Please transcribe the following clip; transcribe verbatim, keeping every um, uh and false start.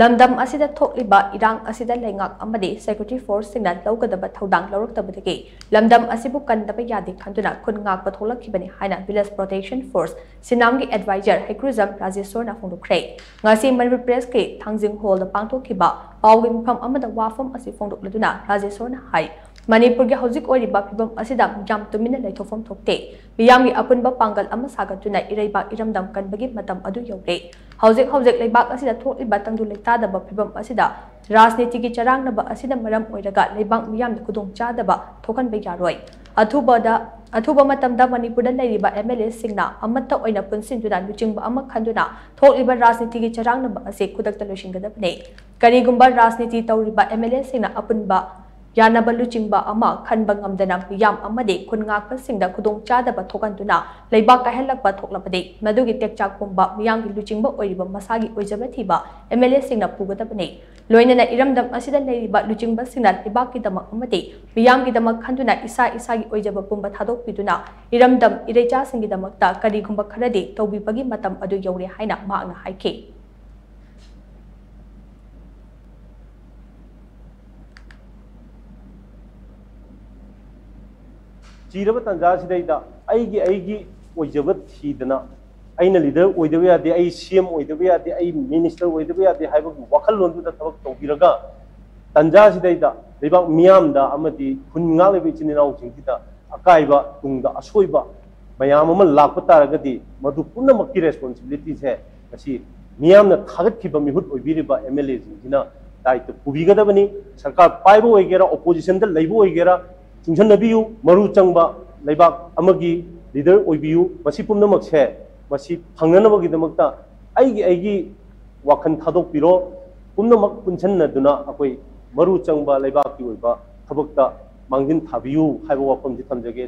ꯂꯝꯗꯝ ꯑꯁꯤꯗ ꯊꯣꯛꯂꯤꯕ ꯏꯔꯥꯡ ꯑꯁꯤꯗ ꯂꯩꯉꯥꯛ ꯑꯃꯗꯤ ꯁꯦꯀ꯭ꯌꯨꯔꯤꯇꯤ ꯐꯣꯔꯁꯁꯤꯡꯅ ꯂꯧꯒꯗꯕ ꯊꯧꯗꯥꯡ ꯂꯧꯔꯛꯇꯕꯗꯒꯤ ꯂꯝꯗꯝ ꯑꯁꯤꯕꯨ ꯀꯟꯗꯕ ꯌꯥꯗꯦ ꯈꯟꯗꯨꯅ ꯈꯨꯟ ꯉꯥꯛꯄ ꯊꯣꯛꯂꯛꯈꯤꯕꯅꯤ ꯍꯥꯏꯅ ꯚꯤꯂꯦꯖ ꯄ꯭ꯔꯣꯇꯦꯛꯁꯟ ꯐꯣꯔꯁ ꯁꯤꯅꯥꯝꯒꯤ ꯑꯦꯗꯚꯥꯏꯖꯔ ꯍꯩꯀ꯭ꯔꯨꯖꯝ ꯔꯥꯖꯦꯁꯣꯔꯅ ꯐꯣꯡꯗꯣꯛꯈ꯭ꯔꯦ꯫ ꯉꯁꯤ ꯃꯅꯤꯄꯨꯔ ꯄ꯭ꯔꯦꯁꯀꯤ ꯊꯥꯡꯖꯤꯡ ꯍꯣꯜꯗ ꯄꯥꯡꯊꯣꯛꯈꯤꯕ ꯄꯥꯎꯒꯤ ꯃꯤꯐꯝ ꯑꯃꯗ ꯋꯥꯐꯝ ꯑꯁꯤ ꯐꯣꯡꯗꯣꯛꯂꯗꯨꯅ ꯔꯥꯖꯦꯁꯣꯔꯅ ꯍꯥꯏ, ꯃꯅꯤꯄꯨꯔꯒꯤ ꯍꯧꯖꯤꯛ ꯑꯣꯏꯔꯤꯕ ꯐꯤꯕꯝ ꯑꯁꯤꯗ ꯌꯥꯝ ꯇꯨꯃꯤꯟꯅ ꯂꯩꯊꯣꯛꯐꯝ ꯊꯣꯛꯇꯦ꯫ ꯃꯤꯌꯥꯝꯒꯤ ꯑꯄꯨꯟꯕ ꯄꯥꯡꯒꯜ ꯑꯃ ꯁꯥꯒꯠꯇꯨꯅ ꯏꯔꯩꯕꯥꯛ ꯏꯔꯝꯗꯝ ꯀꯟꯕꯒꯤ ꯃꯇꯝ ꯑꯗꯨ ꯌꯧꯔꯦ꯫ ꯍꯧꯖꯤꯛ ꯍꯧꯖꯤꯛ ꯂꯩꯕꯥꯛ ꯑꯁꯤꯗ ꯊꯣꯛꯂꯤꯕ ꯇꯪꯗꯨ ꯂꯩꯇꯥꯗꯕ ꯐꯤꯕꯝ ꯑꯁꯤꯗ ꯔꯥꯖꯅꯤꯇꯤꯒꯤ ꯆꯔꯥꯡꯅꯕ ꯑꯁꯤꯅ ꯃꯔꯝ ꯑꯣꯏꯔꯒ ꯂꯩꯕꯥꯛ ꯃꯤꯌꯥꯝꯗ ꯈꯨꯗꯣꯡꯆꯥꯗꯕ ꯊꯣꯛꯍꯟꯕ ꯌꯥꯔꯣꯏ꯫ ꯑꯊꯨꯕꯗ, ꯑꯊꯨꯕ ꯃꯇꯝꯗ ꯃꯅꯤꯄꯨꯔꯗ ꯂꯩꯔꯤꯕ ꯑꯦꯝ ꯑꯦꯜ ꯑꯦꯁꯤꯡꯅ ꯑꯃꯠꯇ ꯑꯣꯏꯅ ꯄꯨꯟꯁꯤꯟꯗꯨꯅ ꯂꯨꯆꯤꯡꯕ ꯑꯃ ꯈꯟꯗꯨꯅ ꯊꯣꯛꯂꯤꯕ ꯔꯥꯖꯅꯤꯇꯤꯒꯤ ꯆꯔꯥꯡꯅꯕ ꯑꯁꯤ ꯈꯨꯗꯛꯇ ꯂꯣꯏꯁꯤꯟꯒꯗꯕꯅꯤ꯫ ꯀꯔꯤꯒꯨꯝꯕ ꯔꯥꯖꯅꯤꯇꯤ ꯇꯧꯔꯤꯕ ꯑꯦꯝ ꯑꯦꯜ ꯑꯦꯁꯤꯡꯅ ꯑꯄꯨꯟꯕ ꯌꯥꯅꯕ ꯂꯨꯆꯤꯡꯕ ꯑꯃ ꯈꯟꯕ ꯉꯝꯗꯅ ꯃꯤꯌꯥꯝ ꯑꯃꯗꯤ ꯈꯨꯟ ꯉꯥꯛꯄꯁꯤꯡꯗ ꯈꯨꯗꯣꯡꯆꯥꯗꯕ ꯊꯣꯛꯍꯟꯗꯨꯅ ꯂꯩꯕꯥꯛ ꯀꯥꯏꯍꯜꯂꯛꯄ ꯊꯣꯛꯂꯕꯗꯤ ꯃꯗꯨꯒꯤ ꯇꯦꯛꯆꯥꯛ ꯄꯨꯝꯕ ꯃꯤꯌꯥꯝꯒꯤ ꯂꯨꯆꯤꯡꯕ ꯑꯣꯏꯔꯤꯕ ꯃꯁꯥꯒꯤ ꯑꯣꯏꯖꯕ ꯊꯤꯕ ꯑꯦꯝ ꯑꯦꯜ ꯑꯦꯁꯤꯡꯅ ꯄꯨꯒꯗꯕꯅꯤ꯫ ꯂꯣꯏꯅꯅ ꯏꯔꯝꯗꯝ ꯑꯁꯤꯗ ꯂꯩꯔꯤꯕ ꯂꯨꯆꯤꯡꯕꯁꯤꯡꯅ ꯂꯩꯕꯥꯛꯀꯤꯗꯃꯛ ꯑꯃꯗꯤ ꯃꯤꯌꯥꯝꯒꯤꯗꯃꯛ ꯈꯟꯗꯨꯅ ꯏꯁꯥ ꯏꯁꯥꯒꯤ ꯑꯣꯏꯖꯕ ꯄꯨꯝꯕ ꯊꯥꯗꯣꯛꯄꯤꯗꯨꯅ ꯏꯔꯝꯗꯝ ꯏꯔꯩꯆꯥꯁꯤꯡꯒꯤꯗꯃꯛꯇ ꯀꯔꯤꯒꯨꯝꯕ ꯈꯔꯗꯤ ꯇꯧꯕꯤꯕꯒꯤ ꯃꯇꯝ ꯑꯗꯨ ꯌꯧꯔꯦ ꯍꯥꯏꯅ ꯃꯍꯥꯛꯅ ꯍꯥꯏꯈꯤ꯫ ꯆꯤꯔꯕ ꯇꯥꯟꯖꯥ ꯑꯁꯤꯗꯩꯗ ꯑꯩꯒꯤ, ꯑꯩꯒꯤ ꯑꯣꯏꯖꯕ ꯊꯤꯗꯅ, ꯑꯩꯅ ꯂꯤꯗꯔ ꯑꯣꯏꯗꯕ ꯌꯥꯗꯦ, ꯑꯩ ꯁꯤ ꯑꯦꯝ ꯑꯣꯏꯗꯕ ꯌꯥꯗꯦ, ꯑꯩ ꯃꯤꯅꯤꯁꯇꯔ ꯑꯣꯏꯗꯕ ꯌꯥꯗꯦ ꯍꯥꯏꯕꯒꯤ ꯋꯥꯈꯜꯂꯣꯟꯗꯨꯗ ꯊꯕꯛ ꯇꯧꯕꯤꯔꯒ, ꯇꯥꯟꯖꯥ ꯑꯁꯤꯗꯩꯗ ꯂꯩꯕꯥꯛ ꯃꯤꯌꯥꯝꯗ ꯑꯃꯗꯤ ꯈꯨꯟ ꯉꯥꯛꯂꯤꯕ ꯏꯆꯤꯟ ꯏꯅꯥꯎꯁꯤꯡꯁꯤꯗ ꯑꯀꯥꯏꯕ, ꯇꯨꯡꯗ ꯑꯁꯣꯏꯕ ꯃꯌꯥꯝ ꯑꯃ ꯂꯥꯛꯄ ꯇꯥꯔꯒꯗꯤ, ꯃꯗꯨ ꯄꯨꯝꯅꯃꯛꯀꯤ ꯔꯦꯁꯄꯣꯟꯁꯤꯕꯤꯂꯤꯇꯤꯁꯦ ꯉꯁꯤ ꯃꯤꯌꯥꯝꯅ ꯊꯥꯒꯠꯈꯤꯕ ꯃꯤꯍꯨꯠ ꯑꯣꯏꯕꯤꯔꯤꯕ ꯑꯦꯝ ꯑꯦꯜ ꯑꯦꯁꯤꯡꯁꯤꯅ ꯗꯥꯏꯇ ꯄꯨꯕꯤꯒꯗꯕꯅꯤ꯫ ꯁꯔꯀꯥꯔ ꯄꯥꯏꯕ ꯑꯣꯏꯒꯦꯔꯥ, ꯑꯣꯄꯣꯖꯤꯁꯟꯗ ꯂꯩꯕ ꯑꯣꯏꯒꯦꯔꯥ, ꯆꯨꯡꯁꯤꯟꯅꯕꯤꯌꯨ꯫ ꯃꯔꯨ ꯆꯪꯕ ꯂꯩꯕꯥꯛ ꯑꯃꯒꯤ ꯂꯤꯗꯔ ꯑꯣꯏꯕꯤꯌꯨ꯫ ꯃꯁꯤ ꯄꯨꯝꯅꯃꯛꯁꯦ, ꯃꯁꯤ ꯐꯪꯅꯅꯕꯒꯤꯗꯃꯛꯇ ꯑꯩꯒꯤ, ꯑꯩꯒꯤ ꯋꯥꯈꯜ ꯊꯥꯗꯣꯛꯄꯤꯔꯣ꯫ ꯄꯨꯝꯅꯃꯛ ꯄꯨꯟꯁꯤꯟꯅꯗꯨꯅ ꯑꯩꯈꯣꯏ ꯃꯔꯨ ꯆꯪꯕ ꯂꯩꯕꯥꯛꯀꯤ ꯑꯣꯏꯕ ꯊꯕꯛꯇ ꯃꯥꯡꯖꯤꯟ ꯊꯥꯕꯤꯌꯨ ꯍꯥꯏꯕ ꯋꯥꯐꯝꯁꯤ ꯊꯝꯖꯒꯦ꯫